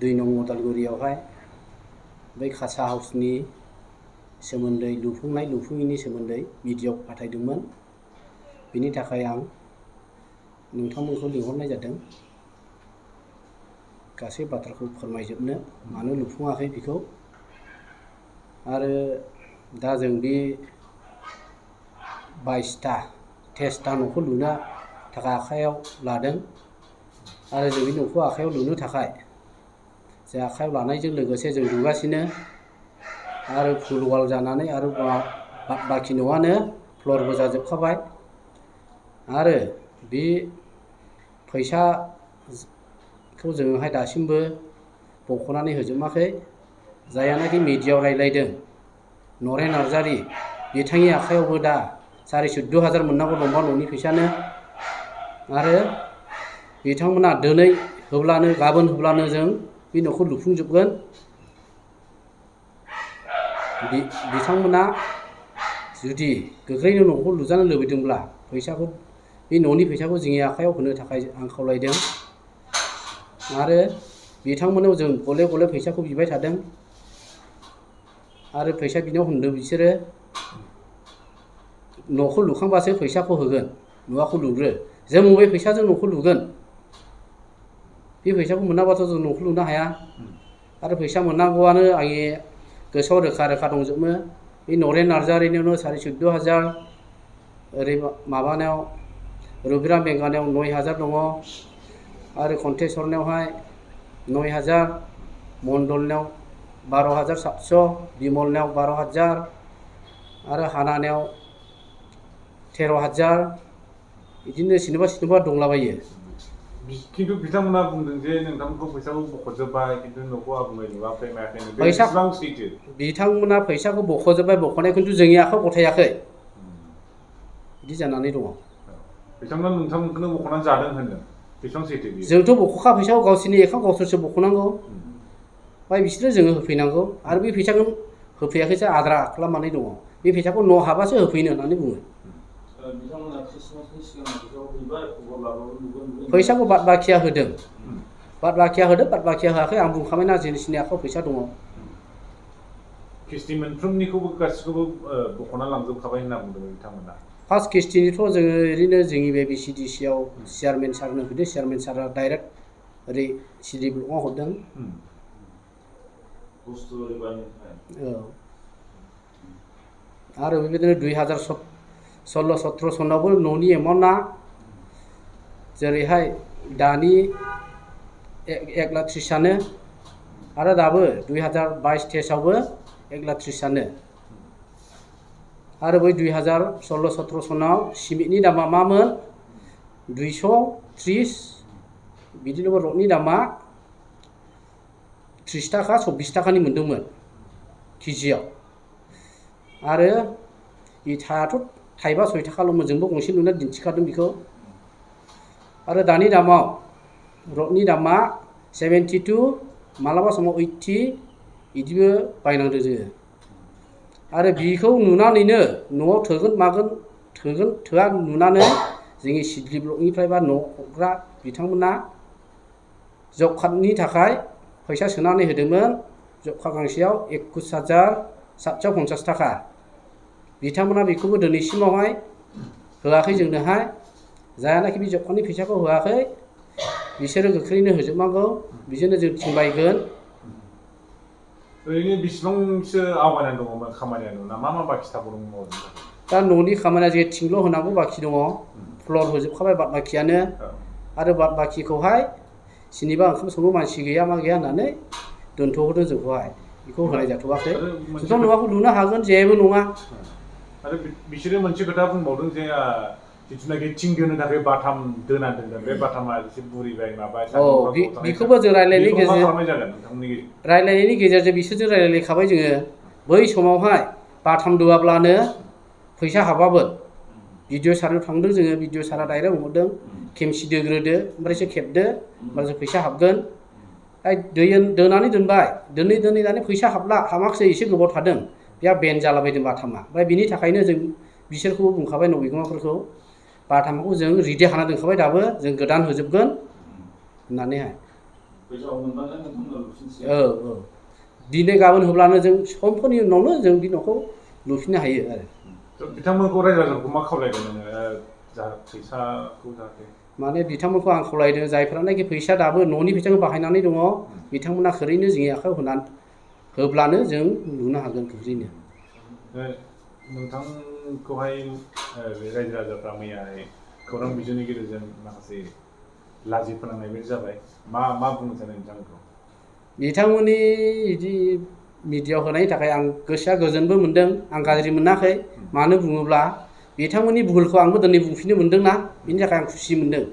2 नं उदालगुरियावहाय बै कासा हाउसनि सोमोन्दै लुफुङैनि सोमोन्दै भिडिअ फाथायदोंमोन। बिनि थाखाय आं नोंथांमोनखौ लिंहरनाय जादों गासै बाथ्राखौ फोरमायजोबनो मानो लुफुङाखै बेखौ। आरो दा जों बे 22टा 23टा न'खौ लुनो थाखाय आखायाव लादों। आरो जों बे न'खौ आखायाव लुनो थाखाय जों आखायाव लानायजों लोगोसे जों लुगासिनो आरो फुल वाल जानानै आरो बाखि न'आनो फ्लरबो जाजोबखाबाय। आरो बे फैसाखौ जोङोहाय दासिमबो बख'नानै होजोबाखै। जायानाखि मिडियायाव रायलायदों नरेन नार्जारि बिथांनि आखायावबो दा 14,500 मोननांगौ दंबा न'नि फैसानो। आरो बिथांमोना दिनै होब्लानो गाबोन होब्लानो जों बे न'खौ लुफुंजोबगोन। बिथांमोना जुदि गोख्रैनो न'खौ लुजानो लुबैदोंब्ला फैसाखौ बे न'नि फैसाखौ जोंनि आखायाव होनो थाखाय आं खावलायदों। आरो बिथांमोनाव जों गले गले फैसाखौ बिबाय थादों। आरो फैसा बिनायाव होनदों बिसोरो न'खौ लुखांबासो फैसाखौ होगोन, न'खौ लुग्रो। जों बबे फैसाजों न'खौ लुगोन? बे फैसाखौ मोनाबाथ' जों न'खौ लुनो हाया। आरो फैसा मोननांगौआनो आंनि गोसोआव रोखा रोखा दंजोबो। बे नरेन नार्जारिनियावनो 14,500, ओरै माबानायाव रबिराम बेंगानायाव 9,000 दङ। आरो कन्टेस्वरनियावहाय 9,000, मण्डलनियाव 12,700, बिमलनियाव 12,000 आरो हानानियाव 13,000 बिदिनो सोरनिबा दंलाबायो। किन्तु बिथांमोना बुंदों जे नोंथांमोनखौ फैसाखौ बख'जोब्बाय किन्तु न'खौ आबुङै लुवाखै मायाखै। बेसेबां सैथो? बिथांमोना फैसाखौ बख'जोब्बाय, बख'नाय किन्तु जोंनि आखायाव गथायाखै। बिदि जानानै दङ। बिथांमोना नोंथांमोनखौनो बख'नानै जादों होनदों। बेसेबां सैथो बेयो? जोंथ' बख'खा फैसाखौ गावसोरनि एकाउन्ट गावसोरसो बख'नांगौ। ओमफ्राय बिसोरो जोङो होफैनांगौ। आरो बे फैसाखौ होफैयाखैसो आद्रा खालामनानै दङ। बे फैसाखौ न' हाबासो होफैनो होननानै बुङो। फैसाखौ बाद बाखिया होदों। बाद बाखिया होदों, बाद बाखिया होआखै आं बुंखाबायना जिनिसनि आखायाव फैसा दङ। किस्ति मोनफ्रोमनिखौबो गासिखौबो बख'ना लांजोबखाबाय होनना बुंदों बिथांमोना। फार्स्ट किस्तिनिथ' जोङो ओरैनो जोंनि बे BCDCआव चेयारमेन सारनो होदों। चेयारमेन सारा डाइरेक्ट ओरै CD ब्लकआव हरदों। औ। आरो बेबायदिनो 2016-17 सनावबो न'नि एमाउन्टआ जेरैहाय दानि 1,30,000आनो आरो दाबो 2022-23आवबो 1,30,000आनो। आरो बै 2016-17 सनाव सिमेन्टनि दामा मामोन? 230 बिदिनो रडनि दामा 30 थाखा 24 थाखानि मोनदोंमोन केजियाव। आरो इथायाथ' थाइबा 6 थाखाल'मोन। जोंबो गंसे लुना दिन्थिखादों बेखौ। आरो दानि दामाव रडनि दामा 72, मालाबा समाव 80 बिदिबो बायनांदों जोङो। आरो बिखौ नुनानैनो न'आव थोगोन मागोन थोगोन थोआ नुनानै जोंनि CD ब्लकनिफ्राय बा न' हरग्रा बिथांमोना जब कार्डनि थाखाय फैसा सोनानै होदोंमोन। जब कार्ड गांसेयाव 21,750 थाखा। बिथांमोना बेखौबो दिनैसिमावहाय होआखै जोंनोहाय। जायानाखि बे जब कार्डनि फैसाखौ होआखै बिसोरो गोख्रैनो होजोबनांगौ। बिजोंनो जों थिंबायगोन। ओरैनो बेसेबांसो आवगायनानै दङमोन खामानिया नोंना? मा बाखि थाबावदोंमोन? दा न'नि खामानिया जे थिंल' होनांगौ बाखि दङ। फ्लर होजोबखाबाय बाद बाखियानो। आरो बाद बाखिखौहाय सोरनिबा ओंखाम संनो मानसि गैया मा गैया होननानै दोनथ'हरदों जोंखौहाय। बेखौ होनाय जाथ'वाखै। जोंथ' न'खौ लुनो हागोन, जेबो नङा। आरो बिसोरो मोनसे खोथा बुंबावदों जे जिथुनाखि थिं दोननो थाखाय बाथाम दोना दोनदों बे बाथामा एसे बुरिबाय माबाय। बेखौबो जों रायलायनायनि गेजेरजों बिसोरजों रायलायखाबाय जोङो। बै समावहाय बाथाम दोआब्लानो फैसा हाबामोन। भिडिअ सारनो थांदों जोङो। भिडिअ सारा डाइरेक्ट बुंहरदों खेमसि दोग्रोदो ओमफ्रायसो खेबदो होमब्लासो फैसा हाबगोन। दोनानै दोनबाय। दोनै फैसा हाबाखैसै एसे गोबाव थादों। बेहा बेन जालाबायदों बाथामा। ओमफ्राय बिनि थाखायनो जों बिसोरखौ बुंखाबाय न' बिगोमाफोरखौ बाथामखौ जों रेडि खालामना दोनखाबाय दाबो जों गोदान होजोबगोन होननानैहाय। दिनै गाबोन होब्लानो जों समफोरनि उनावनो जों बे न'खौ लुफिननो हायो आरो बिथांमोनखौ रायजो राजाखौ मा खावलायदों नोङो फैसाखौ जाहाथे माने बिथांमोनखौ आं खावलायदों जायफ्रानाखि फैसा दाबो न'नि फैसाखौ बाहायनानै दङ बिथांमोना ओरैनो जोंनि आखायाव होब्लानो जों लुनो हागोन खुरैनो नोंथांखौहाय बे रायजो राजाफ्रा मैयाहाय खौरां बिजोंनि गेजेरजों माखासे लाजि फोनांनाय बायदि जाबाय मा बुंनो सानो नोंथांखौ बिथांमोननि बिदि मिडियायाव होनायनि थाखाय आं गोसोआ गोजोनबो मोनदों आं गाज्रि मोनाखै मानो बुङोब्ला बिथांमोननि भुलखौ आंबो दिनै बुंफिननो मोनदोंना बिनि थाखाय आं खुसि मोनदों